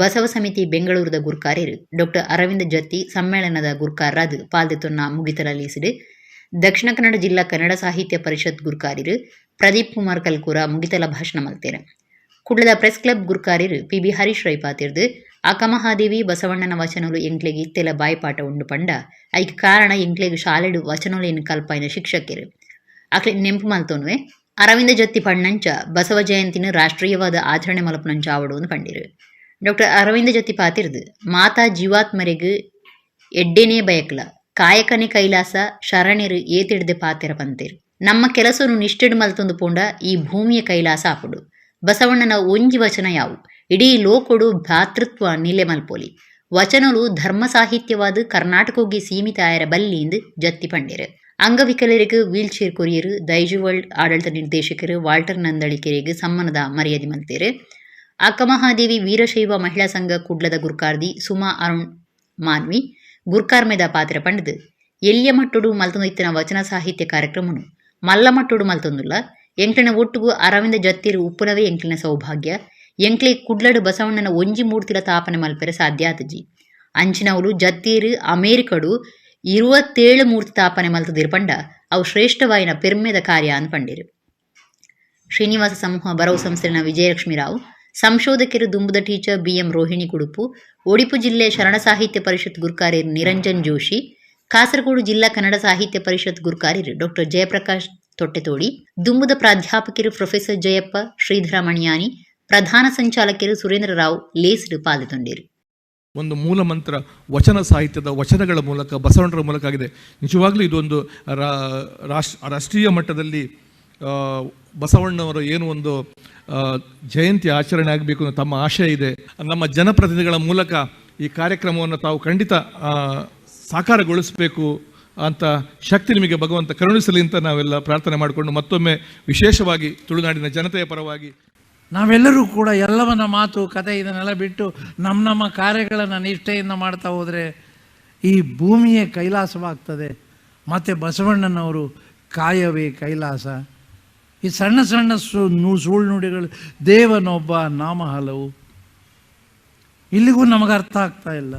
ಬಸವ ಸಮಿತಿ ಬೆಂಗಳೂರುದ ಗುರ್ಕಾರ್ಯರು ಡಾಕ್ಟರ್ ಅರವಿಂದ ಜತ್ತಿ ಸಮ್ಮೇಳನದ ಗುರ್ಕಾರರಾದ್ ಪಾಲ್ದೆತೊನ್ನ ಮುಗಿತಲ ಲೇಸ್ಡ್ ದಕ್ಷಿಣ ಕನ್ನಡ ಜಿಲ್ಲಾ ಕನ್ನಡ ಸಾಹಿತ್ಯ ಪರಿಷತ್ ಗುರ್ಕಾರ್ಯರು ಪ್ರದೀಪ್ ಕುಮಾರ್ ಕಲ್ಕೂರ ಮುಗಿತಲ ಭಾಷಣ ಮಲ್ತೇರು. ಕುಡ್ಲದ ಪ್ರೆಸ್ ಕ್ಲಬ್ ಗುರ್ಕಾರ್ಯರು ಪಿ.ಬಿ. ಹರೀಶ್ ರೈ ಪಾತೆರ್ದ್, ಅಕ್ಕಮಹಾದೇವಿ ಬಸವಣ್ಣನ ವಚನಲು ಎಂಕ್ಲೆಗ್ ಇತ್ತೆಲ ಬಾಯ್ಪಾಟ ಉಂಡು ಪಂಡ ಐಕ್ ಕಾರಣ ಎಂಕ್ಲೆಗ್ ಶಾಲೆಡ್ ವಚನೊಲೆನ್ ಕಲ್ಪಾಯಿನ ಶಿಕ್ಷಕೆರ್. ಅಕ್ಲೆನ್ ನೆಂಪು ಮಲ್ತೊನುವೆ. ಅರವಿಂದ ಜತ್ತಿ ಪಂಡಂಚ ಬಸವ ಜಯಂತಿನ ರಾಷ್ಟ್ರೀಯವಾದ್ ಆಚರಣೆ ಮಲ್ಪುನಂಚ ಆವೊಡು ಇಂದ್ ಪಂಡೆರ್. ಡಾಕ್ಟರ್ ಅರವಿಂದ ಜತ್ತಿ ಪಾತೆರ್ದ್, ಮಾತಾ ಜೀವಾತ್ಮರೆಗ್ ಎಡ್ಡೆನೇ ಬಯಕ್ಲ, ಕಾಯಕನೇ ಕೈಲಾಸ ಶರಣೆರ್ ಏತೆಡ್ದೆ ಪಾತೆರ ಪಂತೆರ್. ನಮ್ಮ ಕೆಲಸೊನು ನಿಷ್ಠೆಡ್ ಮಲ್ತೊಂದು ಪೋಂಡ ಈ ಭೂಮಿಯೇ ಕೈಲಾಸ ಆಪುಂಡು. ಬಸವಣ್ಣನ ಒಂಜಿ ವಚನ ಯಾವು ಇಡೀ ಲೋಕೊಡು ಭ್ರಾತೃತ್ವ ನಿಲೆ ಮಲ್ಪೊಲಿ. ವಚನೊಲು ಧರ್ಮ ಸಾಹಿತ್ಯವಾದ್ ಕರ್ನಾಟಕೊಗೇ ಸೀಮಿತ ಆಯೆರೆ ಬಲ್ಲಿ ಇಂದ್ ಜತ್ತಿ ಪಂಡೆರ್. ಅಂಗವಿಕಲರೆಗ್ ವೀಲ್ ಚೇರ್ ಕೊರಿಯೆರ್. ದೈಜಿವರ್ಲ್ಡ್ ಆಡಳಿತ ನಿರ್ದೇಶಕೆರ್ ವಾಲ್ಟರ್ ನಂದಳಿಕೆರೆಗ್ ಸಮ್ಮಾನದ ಮರ್ಯಾದಿ ಮಲ್ತೆರ್. ಅಕ್ಕಮಹಾದೇವಿ ವೀರಶೈವ ಮಹಿಳಾ ಸಂಘ ಕುಡ್ಲದ ಗುರ್ಕಾರ್ದಿ ಸುಮಾ ಅರುಣ್ ಮಾನ್ವಿ ಗುರ್ಕಾರ್ಮೆದ ಪಾತೆರ ಪಂಡುದ್, ಎಲ್ಯ ಮಟ್ಟೊಡು ಮಲ್ತೊಂದಿತ್ತಿನ ವಚನ ಸಾಹಿತ್ಯ ಕಾರ್ಯಕ್ರಮನ್ ಮಲ್ಲ ಮಟ್ಟೊಡು ಮಲ್ತೊಂದುಲ್ಲ. ಎಂಕ್ಲೆನ ಒಟ್ಟುಗು ಅರವಿಂದ ಜತ್ತೆರ್ ಉಪ್ಪುನವೇ ಎಂಕ್ಲೆನ ಸೌಭಾಗ್ಯ. ಎಂಕ್ಲೆಗ್ ಕುಡ್ಲಡ್ ಬಸವಣ್ಣನ ಒಂಜಿ ಮೂರ್ತಿಲ ತಾಪನೆ ಮಲ್ಪೆರೆ ಸಾಧ್ಯ ಆತುಜಿ. ಅಂಚಿನವುಲು ಜತ್ತೆರ್ ಅಮೆರಿಕಡ್ 27 ಮೂರ್ತಿ ತಾಪನೆ ಮಲ್ತುದೆರ್ ಪಂಡ ಅವು ಶ್ರೇಷ್ಠವಾಯಿನ ಪೆರ್ಮೆದ ಕಾರ್ಯ ಅಂದ್ ಪಂಡೆರ್. ಶ್ರೀನಿವಾಸ ಸಮೂಹ ಬರವು ಸಂಸ್ಥೆಲೆನ ವಿಜಯಲಕ್ಷ್ಮೀ ರಾವ್, ಸಂಶೋಧಕೆರ್ ದುಂಬುದ ಟೀಚರ್ ಬಿ.ಎಂ ರೋಹಿಣಿ ಕುಡುಪು, ಒಡಿಪು ಜಿಲ್ಲೆ ಶರಣ ಸಾಹಿತ್ಯ ಪರಿಷತ್ ಗುರ್ಕಾರೆರ್ ನಿರಂಜನ್ ಜೋಶಿ, ಕಾಸರಗೋಡು ಜಿಲ್ಲಾ ಕನ್ನಡ ಸಾಹಿತ್ಯ ಪರಿಷತ್ ಗುರ್ಕಾರೆರ್ ಡಾಕ್ಟರ್ ಜಯಪ್ರಕಾಶ್ ತೊಟ್ಟೆತೋಡಿ, ದುಂಬುದ ಪ್ರಾಧ್ಯಾಪಕೆರ್ ಪ್ರೊಫೆಸರ್ ಜಯಪ್ಪ, ಶ್ರೀಧರ ಮಣಿಯಾನಿ, ಪ್ರಧಾನ ಸಂಚಾಲಕೆರ್ ಸುರೇಂದ್ರ ರಾವ್ ಲೇಸ್ಡ್ ಪಾಲ್ದೆತೊಂಡೆರ್.
ಒಂದು ಮೂಲ ಮಂತ್ರ ವಚನ ಸಾಹಿತ್ಯದ ವಚನಗಳ ಮೂಲಕ, ಬಸವಣ್ಣರ ಮೂಲಕ ಆಗಿದೆ. ನಿಜವಾಗ್ಲೂ ಇದೊಂದು ರಾಷ್ಟ್ರೀಯ ಮಟ್ಟದಲ್ಲಿ ಬಸವಣ್ಣವರು ಏನು ಒಂದು ಜಯಂತಿ ಆಚರಣೆ ಆಗಬೇಕು ಅನ್ನೋ ತಮ್ಮ ಆಶಯ ಇದೆ. ನಮ್ಮ ಜನಪ್ರತಿನಿಧಿಗಳ ಮೂಲಕ ಈ ಕಾರ್ಯಕ್ರಮವನ್ನು ತಾವು ಖಂಡಿತ ಸಾಕಾರಗೊಳಿಸಬೇಕು ಅಂತ, ಶಕ್ತಿ ನಿಮಗೆ ಭಗವಂತ ಕರುಣಿಸಲಿ ಅಂತ ನಾವೆಲ್ಲ ಪ್ರಾರ್ಥನೆ ಮಾಡಿಕೊಂಡು, ಮತ್ತೊಮ್ಮೆ ವಿಶೇಷವಾಗಿ ತುಳುನಾಡಿನ ಜನತೆಯ ಪರವಾಗಿ
ನಾವೆಲ್ಲರೂ ಕೂಡ ಎಲ್ಲವನ್ನ ಮಾತು ಕತೆ ಇದನ್ನೆಲ್ಲ ಬಿಟ್ಟು ನಮ್ಮ ನಮ್ಮ ಕಾರ್ಯಗಳನ್ನು ನಿಷ್ಠೆಯಿಂದ ಮಾಡ್ತಾ ಹೋದರೆ ಈ ಭೂಮಿಯೇ ಕೈಲಾಸವಾಗ್ತದೆ. ಮತ್ತು ಬಸವಣ್ಣನವರು ಕಾಯವೇ ಕೈಲಾಸ. ಈ ಸಣ್ಣ ಸಣ್ಣ ಸುಳ್ಳು ನುಡಿಗಳು, ದೇವನೊಬ್ಬ ನಾಮ ಹಲವು, ಇಲ್ಲಿಗೂ ನಮಗೆ ಅರ್ಥ ಆಗ್ತಾ ಇಲ್ಲ.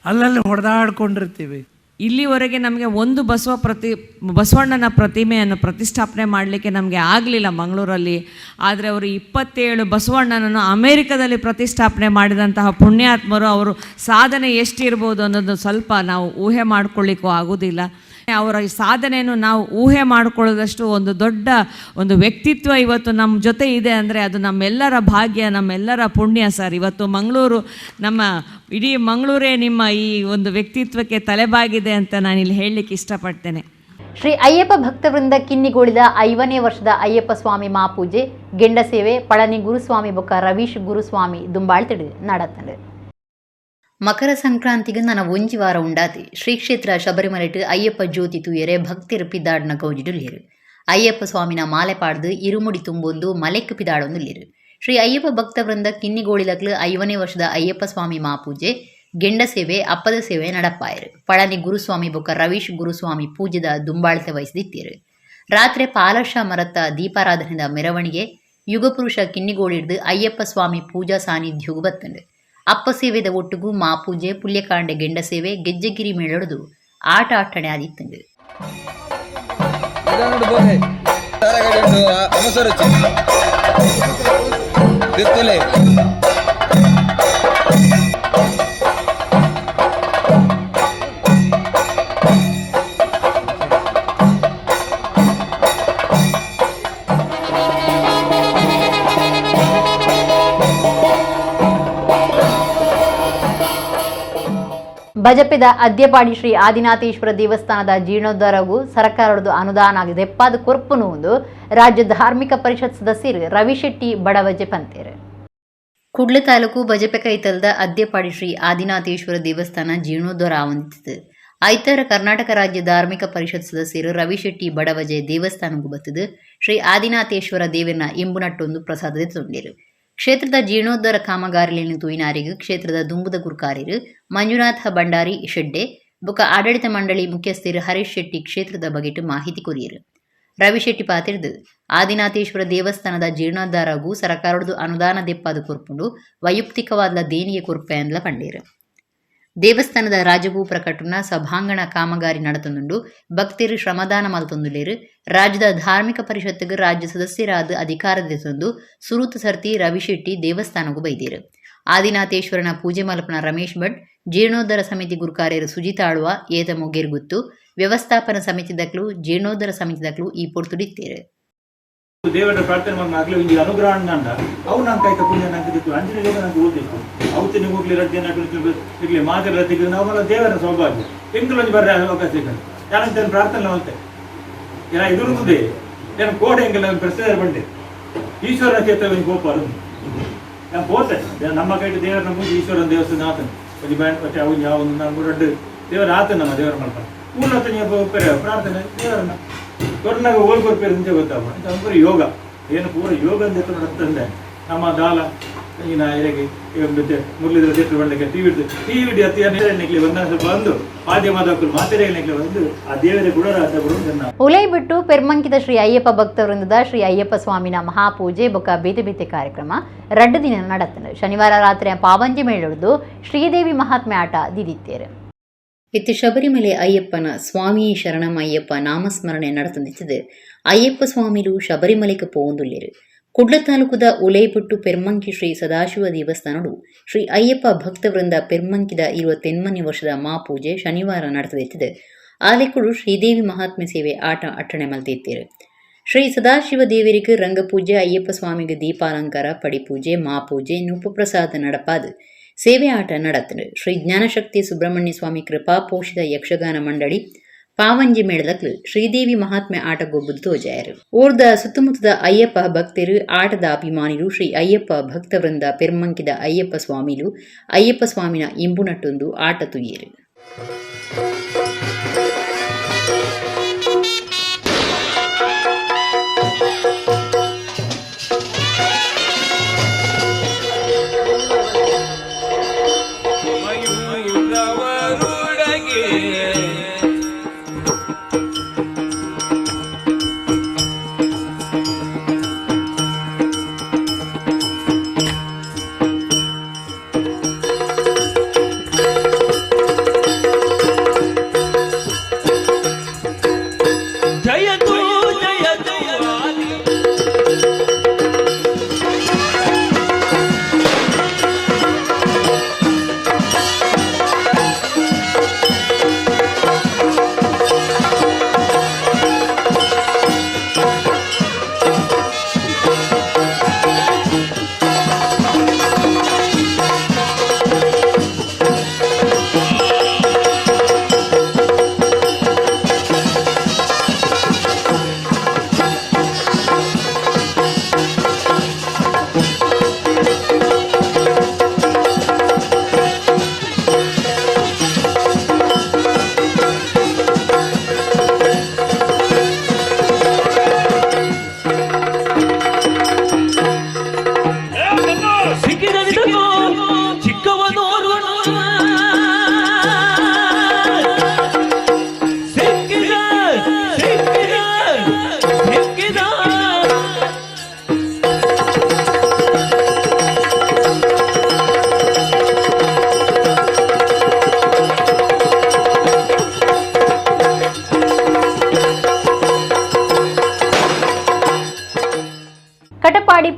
ಅಲ್ಲಲ್ಲಿ ಹೊಡೆದಾಡ್ಕೊಂಡಿರ್ತೀವಿ.
ಇಲ್ಲಿವರೆಗೆ ನಮಗೆ ಒಂದು ಬಸವಣ್ಣನ ಪ್ರತಿಮೆಯನ್ನು ಪ್ರತಿಷ್ಠಾಪನೆ ಮಾಡಲಿಕ್ಕೆ ನಮಗೆ ಆಗಲಿಲ್ಲ ಮಂಗಳೂರಲ್ಲಿ. ಆದರೆ ಅವರು 27 ಬಸವಣ್ಣನನ್ನು ಅಮೇರಿಕದಲ್ಲಿ ಪ್ರತಿಷ್ಠಾಪನೆ ಮಾಡಿದಂತಹ ಪುಣ್ಯಾತ್ಮರು. ಅವರು ಸಾಧನೆ ಎಷ್ಟಿರ್ಬೋದು ಅನ್ನೋದು ಸ್ವಲ್ಪ ನಾವು ಊಹೆ ಮಾಡ್ಕೊಳ್ಳಿಕ್ಕೂ ಆಗೋದಿಲ್ಲ. ಅವರ ಈ ಸಾಧನೆಯನ್ನು ನಾವು ಊಹೆ ಮಾಡಿಕೊಳ್ಳೋದಷ್ಟು ಒಂದು ದೊಡ್ಡ ಒಂದು ವ್ಯಕ್ತಿತ್ವ ಇವತ್ತು ನಮ್ಮ ಜೊತೆ ಇದೆ ಅಂದರೆ ಅದು ನಮ್ಮೆಲ್ಲರ ಭಾಗ್ಯ, ನಮ್ಮೆಲ್ಲರ ಪುಣ್ಯ ಸರ್. ಇವತ್ತು ಮಂಗಳೂರು, ನಮ್ಮ ಇಡೀ ಮಂಗಳೂರೇ ನಿಮ್ಮ ಈ ಒಂದು ವ್ಯಕ್ತಿತ್ವಕ್ಕೆ ತಲೆಬಾಗಿದೆ ಅಂತ ನಾನಿಲ್ಲಿ ಹೇಳಲಿಕ್ಕೆ ಇಷ್ಟಪಡ್ತೇನೆ.
ಶ್ರೀ ಅಯ್ಯಪ್ಪ ಭಕ್ತವೃಂದ ಕಿನ್ನಿಗೋಳಿದ 50ನೇ ವರ್ಷದ ಅಯ್ಯಪ್ಪ ಸ್ವಾಮಿ ಮಾಪೂಜೆ, ಗೆಂಡ ಸೇವೆ ಪಳನಿ ಗುರುಸ್ವಾಮಿ ಬೊಕ್ಕ ರವೀಶ್ ಗುರುಸ್ವಾಮಿ ದುಂಬಾಳ್ತಿಡು ನಡತ್ಂಡ್.
ಮಕರ ಸಂಕ್ರಾಂತಿಗೆ ನನ ಒಂಜಿ ವಾರ ಉಂಡಾತೆ. ಶ್ರೀ ಕ್ಷೇತ್ರ ಶಬರಿಮಲೆಟ್ ಅಯ್ಯಪ್ಪ ಜ್ಯೋತಿ ತೂಯರೆ ಭಕ್ತೆರ್ ಪಿದಾಡ್ನ ಗೌಜಿಡುಲ್ಲೆರ್. ಅಯ್ಯಪ್ಪ ಸ್ವಾಮಿನ ಮಾಲೆ ಪಾಡ್ದು ಇರುಮುಡಿ ತುಂಬೊಂದು ಮಲೆಕ್ ಪಿದಾಡೊಂದುಲ್ಲೆರ್. ಶ್ರೀ ಅಯ್ಯಪ್ಪ ಭಕ್ತ ವೃಂದ ಕಿನ್ನಿಗೋಳಿದಕ್ಲು 50ನೇ ವರ್ಷದ ಅಯ್ಯಪ್ಪ ಸ್ವಾಮಿ ಮಾಪೂಜೆ, ಗೆಂಡ ಸೇವೆ, ಅಪ್ಪದ ಸೇವೆ ನಡಪಾಯರು. ಪಳನಿ ಗುರುಸ್ವಾಮಿ ಬೊಕ್ಕ ರವೀಶ್ ಗುರುಸ್ವಾಮಿ ಪೂಜೆದ ದುಂಬಾಳ್ತೆ ವಹಿಸಿದಿತ್ತೇರು. ರಾತ್ರೆ ಪಾಲಶ ಮರತ್ತ ದೀಪಾರಾಧನೆದ ಮೆರವಣಿಗೆ ಯುಗಪುರುಷ ಕಿನ್ನಿಗೋಳಿಡ್ದು ಅಯ್ಯಪ್ಪ ಸ್ವಾಮಿ ಪೂಜಾ ಸಾನ್ನಿಧ್ಯೋಗು ಬತ್ತಂಡು. ಅಪ್ಪ ಸೇವೆದ ಒಟ್ಟುಗು ಮಾಪೂಜೆ, ಪುಲ್ಯಕಾಂಡೆ ಗೆಂಡ ಸೇವೆ, ಗೆಜ್ಜೆಗಿರಿ ಮೇಳೊಡ್ದು ಆಟ ಅಟ್ಟಣೆ ಆದಿತ್ತಂಡು.
ಬಜಪೆದ ಅದ್ಯಪಾಡಿ ಶ್ರೀ ಆದಿನಾಥೇಶ್ವರ ದೇವಸ್ಥಾನದ ಜೀರ್ಣೋದ್ಧಾರಗೂ ಸರ್ಕಾರದ ಅನುದಾನ ದೆಪ್ಪಾದ ಕೊರ್ಪುನು ಒಂದು ರಾಜ್ಯ ಧಾರ್ಮಿಕ ಪರಿಷತ್ ಸದಸ್ಯರು ರವಿಶೆಟ್ಟಿ ಬಡವಜೆ ಪಂತೇರು.
Kudla taluk Bajpe ಕೈತಲ್ದ ಅದ್ಯಪಾಡಿ ಶ್ರೀ ಆದಿನಾಥೇಶ್ವರ ದೇವಸ್ಥಾನ ಜೀರ್ಣೋದ್ಧಾರ ಆವೊಂದಿತ್ತುದು. ಐತಾರ ಕರ್ನಾಟಕ ರಾಜ್ಯ ಧಾರ್ಮಿಕ ಪರಿಷತ್ ಸದಸ್ಯರು ರವಿಶೆಟ್ಟಿ ಬಡವಜೆ ದೇವಸ್ಥಾನಗ್ ಬತ್ತುದು ಶ್ರೀ ಆದಿನಾಥೇಶ್ವರ ದೇವೆರ್ನ ಇಂಬುನಟ್ಟೊಂದು ಪ್ರಸಾದ ದೆತೊಂಡೆರ್. ಕ್ಷೇತ್ರದ ಜೀರ್ಣೋದ್ಧಾರ ಕಾಮಗಾರಿಲೆನ್ ತೂಯಿನಾರೆಗ್ ಕ್ಷೇತ್ರದ ದುಂಬುದ ಗುರ್ಕಾರೆರ್ ಮಂಜುನಾಥ ಭಂಡಾರಿ ಶೆಡ್ಡೆ ಬೊಕ್ಕ ಆಡಳಿತ ಮಂಡಳಿ ಮುಖ್ಯಸ್ಥೆರ್ ಹರೀಶ್ ಶೆಟ್ಟಿ ಕ್ಷೇತ್ರದ ಬಗೆಟ್ ಮಾಹಿತಿ ಕೊರಿಯೆರ್. ರವಿಶೆಟ್ಟಿ ಪಾತೆರ್ದ್, ಆದಿನಾಥೇಶ್ವರ ದೇವಸ್ಥಾನದ ಜೀರ್ಣೋದ್ಧಾರಗ್ ಸರಕಾರೊಡ್ದು ಅನುದಾನ ದೆಪ್ಪಾದ್ ಕೊರ್ಪುಂಡು, ವೈಯಕ್ತಿಕವಾದ್ಲ ದೇಣಿಗೆ ಕೊರ್ಪೆ ಪಂದ್ ಪಂಡೆರ್. ದೇವಸ್ಥಾನದ ರಾಜಗೋಪುರ ಕಟ್ಟುನ, ಸಭಾಂಗಣ ಕಾಮಗಾರಿ ನಡತೊಂದುಂಡು. ಭಕ್ತೆರ್ ಶ್ರಮದಾನ ಮಲ್ತೊಂದುಲ್ಲೆರ್. ರಾಜ್ಯದ ಧಾರ್ಮಿಕ ಪರಿಷತ್ಗ್ ರಾಜ್ಯ ಸದಸ್ಯರಾದ್ ಅಧಿಕಾರ ದೆತೊಂದು ಸುರುತ ಸರ್ತಿ ರವಿಶೆಟ್ಟಿ ದೇವಸ್ಥಾನಗ್ ಬೈದೆರ್. ಆದಿನಾಥೇಶ್ವರನ ಪೂಜೆ ಮಲ್ಪುನ ರಮೇಶ್ ಭಟ್, ಜೀರ್ಣೋದ್ಧಾರ ಸಮಿತಿ ಗುರ್ಕಾರೆರ್ ಸುಜಿತ್ ಆಳ್ವ, ಏತ ಮೊಗೇರ್ಗುತ್ತು, ವ್ಯವಸ್ಥಾಪನಾ ಸಮಿತಿದಕ್ಲು, ಜೀರ್ಣೋದ್ಧಾರ ಸಮಿತಿದಕ್ಲು ಈ ಪೊರ್ತುಡಿತ್ತೆರ್.
ದೇವರ ಪ್ರಾರ್ಥನೆ ಮಾಡಿ ಒಂಜಿ ಅನುಗ್ರಹ ಅಂಡ ಅವು ನಂಗೆ ಕೈತ ಪುಣ್ಯ ನಂಗೆ ದಿಕ್ಕು ಅಂಚಿನ ಯೋಗ ನಂಗೆ ಓದಿತ್ತು ಅವತ್ತಿನ ಹೋಗ್ಲಿ ರಡ್ಡೆ ನಡು ಇರ್ಲಿ ಮಾತ್ರ ರದ್ದಿಗೆ ನಾವು ದೇವರ ಸೌಭಾಗ್ಯ ಎಂಕುಲು ಒಂಜಿ ಬರ್ರೆ ಅವಕಾಶ ಸಿಕ್ಕದು ಯಾರಂತ ಪ್ರಾರ್ಥನೆ ಮಲ್ತೆ ಏನ ಇದುರುತ್ತದೆ ನಾನು ಕೋಡೆ ಎಂಕಲ್ ಪ್ರಶ್ನೆ ಬಂಡೆ ಈಶ್ವರನ ಕ್ಷೇತ್ರ ಒಂಜಿ ಕೋಪ ನಾನು ಪೋತೆ ನಮ್ಮ ಕೈಟ್ ದೇವರನ ಪೂಜೆ ಈಶ್ವರನ ದೇವಸ್ಥಾನ ಆತನ ಒಂಜಿ ಬ್ಯಾಂಡ್ ಮತ್ತೆ ಅವು ಯಾವ ಒಂದು ನಾನು ರಡ್ಡು ದೇವರ ಆತನ ನಮ್ಮ ದೇವರ ಮಲ್ಪ ಊರ್ಲತ್ತನ ಪ್ರಾರ್ಥನೆ ದೇವರನ್ನ ಕೊರ್ನಾಗ ಓಲ್ ಕೊರ್ಪೇರು ಅಂತ ಗೊತ್ತಾಗ ಯೋಗ ಏನು ಪೂರ ಯೋಗ ಅಂತ ನಡತ್ತಂದೆ ನಮ್ಮ ದಾಲ ಈಗಿನ ಇರಗೆ ಮುರಳೀಧರ ಶೆಟ್ಟರು ಬಂಡಕ್ಕೆ ಟಿವಿ ಟಿವಿ ಅತಿ ನೆಕ್ಲಿ ಬಂದ ಬಂದು ಮಾಧ್ಯಮದಕ್ಕಲು ಮಾತೆರೆ ನೆಕ್ಲಿ ಬಂದು ಆ ದೇವರ ಗುಣರಾಜ ಗುರು.
ಉಲೈ ಬಿಟ್ಟು ಪೆರ್ಮಂಕಿದ ಶ್ರೀ ಅಯ್ಯಪ್ಪ ಭಕ್ತವೃಂದದ ಶ್ರೀ ಅಯ್ಯಪ್ಪ ಸ್ವಾಮಿನ ಮಹಾಪೂಜೆ ಬೊಕ್ಕ ಬೇತೆ ಬೇತೆ ಕಾರ್ಯಕ್ರಮ 2 ದಿನ ನಡತ್ತಂಡು. ಶನಿವಾರ ರಾತ್ರಿ ಪಾವಂಜಿ ಮೇಳೊಡ್ದು ಶ್ರೀದೇವಿ ಮಹಾತ್ಮೆ ಆಟ ದಿದಿತ್ತೇರು.
ಇತ್ತೆ ಶಬರಿಮಲೆ ಅಯ್ಯಪ್ಪನ ಸ್ವಾಮಿ ಶರಣಂ ಅಯ್ಯಪ್ಪ ನಾಮಸ್ಮರಣೆ ನಡತೊಂದಿತ್ತುದು. ಅಯ್ಯಪ್ಪ ಸ್ವಾಮಿಲು ಶಬರಿಮಲೆಗೆ ಪೋವೊಂದುಲ್ಲೆರ್. ಕುಡ್ಲ ತಾಲೂಕುದ ಉಲೈಬೆಟ್ಟು ಪೆರ್ಮಂಕಿ ಶ್ರೀ ಸದಾಶಿವ ದೇವಸ್ಥಾನಡು ಶ್ರೀ ಅಯ್ಯಪ್ಪ ಭಕ್ತವೃಂದ ಪೆರ್ಮಂಕಿದ 28ನೇ ವರ್ಷದ ಮಾಪೂಜೆ ಶನಿವಾರ ನಡತದಿತ್ತುದು. ಆಲೆಕ್ಕುಡು ಶ್ರೀದೇವಿ ಮಹಾತ್ಮೆ ಸೇವೆ ಆಟ ಅಟ್ಟಣೆ ಮಲ್ತಿತ್ತೆರ್. ಶ್ರೀ ಸದಾಶಿವ ದೇವರಿಗೆ ರಂಗಪೂಜೆ, ಅಯ್ಯಪ್ಪ ಸ್ವಾಮಿಗೆ ದೀಪಾಲಂಕಾರ, ಪಡಿಪೂಜೆ, ಮಾಪೂಜೆ, ನೂಪುಪ್ರಸಾದ ನಡಪಾದ್ ಸೇವೆ ಆಟ ನಡತ್ಂಡ್. ಶ್ರೀ ಜ್ಞಾನಶಕ್ತಿ ಸುಬ್ರಹ್ಮಣ್ಯ ಸ್ವಾಮಿ ಕೃಪಾಪೋಷಿತ ಯಕ್ಷಗಾನ ಮಂಡಳಿ ಪಾವಂಜಿ ಮೇಳದಕ್ಲು ಶ್ರೀದೇವಿ ಮಹಾತ್ಮೆ ಆಟ ಗೊಬ್ಬುದು ತೋಜಾಯರು. ಊರ್ದ ಸುತ್ತಮುತ್ತದ ಅಯ್ಯಪ್ಪ ಭಕ್ತರು, ಆಟದ ಅಭಿಮಾನಿಲು ಶ್ರೀ ಅಯ್ಯಪ್ಪ ಭಕ್ತವೃಂದ ಪೆರ್ಮಂಕಿದ ಅಯ್ಯಪ್ಪ ಸ್ವಾಮಿಲು ಅಯ್ಯಪ್ಪ ಸ್ವಾಮಿನ ಇಂಬುನಟ್ಟೊಂದು ಆಟ ತುಯ್ಯರು.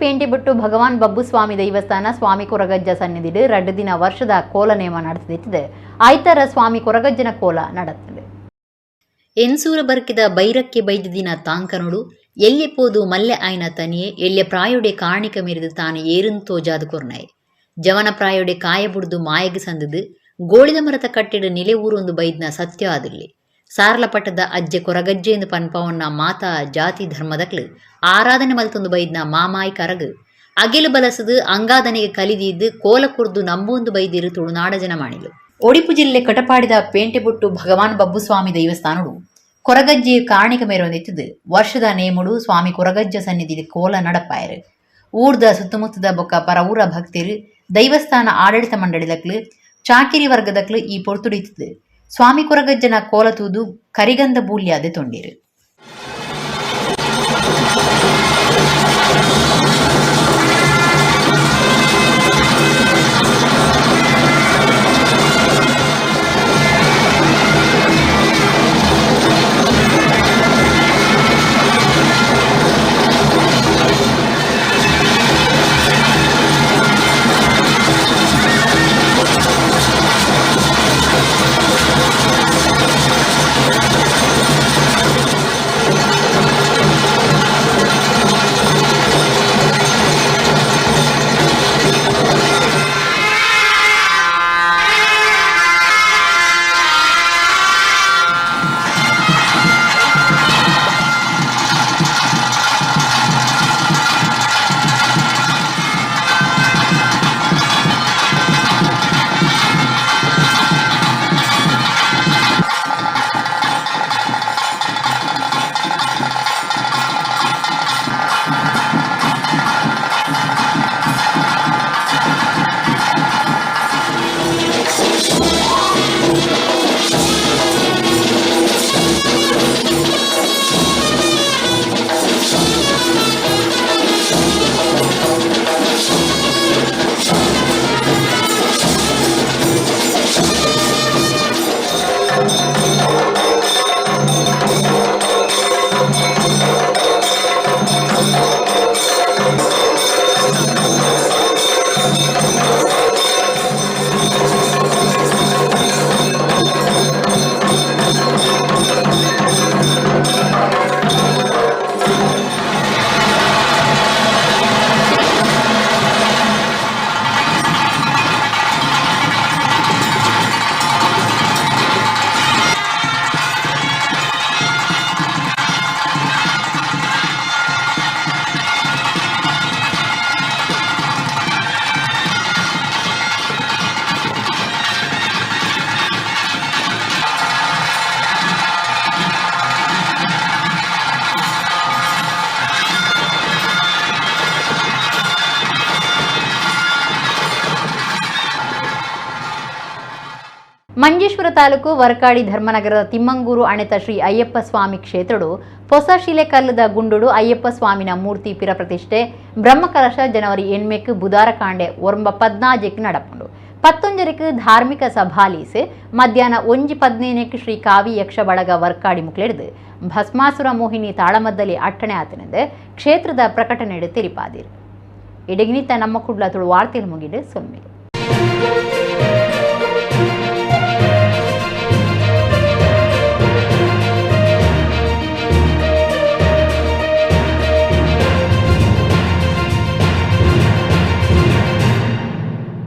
ಪೇಂಟೆಬಿಟ್ಟು ಭಗವಾನ್ ಬಬ್ಬುಸ್ವಾಮಿ ದೇವಸ್ಥಾನ ಸ್ವಾಮಿ ಕೊರಗಜ್ಜ ಸನ್ನಿಧಿಡು 2 ದಿನ ವರ್ಷದ ಕೋಲ ನೇಮ ನಡೆದಿತ್ತಿದೆ. ಆಯ್ತರ ಸ್ವಾಮಿ ಕೊರಗಜ್ಜನ ಕೋಲ ನಡೆತ್ತದೆ.
ಎನ್ಸೂರ ಬರ್ಕಿದ ಬೈರಕ್ಕೆ ಬೈದಿನ ತಾಂಕನೊಡು ಎಲ್ಯ ಪೋದು ಮಲ್ಲೆ ಆಯ್ನ ತನಿಯೆ ಎಲ್ಯ ಪ್ರಾಯೊಡೆ ಕಾಣಿಕ ಮೆರೆದು ತಾನು ಏರುನ್ ತೋಜಾದು ಕೊರ್ನಾಯೆ. ಜವನ ಪ್ರಾಯೊಡೆ ಕಾಯ ಬುಡ್ದು ಮಾಯಗ್ ಸಂದದು ಗೋಳಿದ ಮರತ ಕಟ್ಟೆಡು ನಿಲೆ ಊರೊಂದು ಬೈದ್ನ ಸತ್ಯ ಆದಿಲ್ಲೆ. ಸಾರ್ಲಪಟ್ಟದ ಅಜ್ಜೆ ಕೊರಗಜ್ಜೆ ಎಂದು ಪನ್ಪವನ್ನ ಮಾತಾ ಜಾತಿ ಧರ್ಮದಕ್ಲು ಆರಾಧನೆ ಮಲ್ತೊಂದು ಬೈದ್ನ ಮಾಮಾಯಿ ಕರಗು ಅಗೆಲು ಬಲಸದು ಅಂಗಾದನೆಗೆ ಕಲಿದೀದ್ದು ಕೋಲ ಕುರ್ದು ನಂಬೊಂದು ಬೈದಿರು ತುಳುನಾಡ ಜನಮಾಣಿಲು. ಒಡಿಪು ಜಿಲ್ಲೆ ಕಟಪಾಡಿದ ಪೇಂಟೆಬೊಟ್ಟು ಭಗವಾನ್ ಬಬ್ಬುಸ್ವಾಮಿ ದೈವಸ್ಥಾನಡು ಕೊರಗಜ್ಜೆ ಕಾಣಿಕ ಮೇರೊಂದಿತ್ತದು ವರ್ಷದ ನೇಮುಡು ಸ್ವಾಮಿ ಕೊರಗಜ್ಜ ಸನ್ನಿಧಿ ಕೋಲ ನಡಪಾಯರು. ಊರ್ದ ಸುತ್ತಮುತ್ತದ ಬೊಕ್ಕ ಪರ ಊರ ಭಕ್ತರು ದೈವಸ್ಥಾನ ಆಡಳಿತ ಮಂಡಳಿದಕ್ಲು ಚಾಕಿರಿ ವರ್ಗದಕ್ಲು ಈ ಪೊರ್ತುಡಿತ್ತದು ಸ್ವಾಮಿ ಕೊರಗಜ್ಜನ ಕೋಲ ತೂದು ಕರಿಗಂಧ ಬೂಲ್ಯಾದೆ ತೊಂಡಿರು. ಮಂಜೇಶ್ವರ ತಾಲೂಕು ವರ್ಕಾಡಿ ಧರ್ಮನಗರದ ತಿಮ್ಮಂಗೂರು ಅಣೆತ ಶ್ರೀ ಅಯ್ಯಪ್ಪ ಸ್ವಾಮಿ ಕ್ಷೇತ್ರಡು ಹೊಸ ಶಿಲೆಕಲ್ಲದ ಗುಂಡುಡು ಅಯ್ಯಪ್ಪ ಸ್ವಾಮಿನ ಮೂರ್ತಿ ಪಿರ ಪ್ರತಿಷ್ಠೆ ಬ್ರಹ್ಮಕಲಶ ಜನವರಿ 8 ಬುಧಾರ ಕಾಂಡೆ 9:14 ನಡಪುಂಡು. 19 ಧಾರ್ಮಿಕ ಸಭಾಲೀಸೆ ಮಧ್ಯಾಹ್ನ 1:15 ಶ್ರೀ ಕಾವಿ ಯಕ್ಷ ಬಳಗ ವರ್ಕಾಡಿ ಮುಕ್ಲೆಡ್ದು ಭಸ್ಮಾಸುರ ಮೋಹಿನಿ ತಾಳಮದ್ದಲಿ ಅಟ್ಟಣೆ ಆತನೆಂದು ಕ್ಷೇತ್ರದ ಪ್ರಕಟಣೆಡು ತೆರಿಪಾದಿರು. ಇಡಗಿನಿತ ನಮ್ಮ ಕುಡ್ಲ ತುಳು ವಾರ್ತೆಲು ಮುಗಿಡು ಸೊಮ್ಮಿಲು.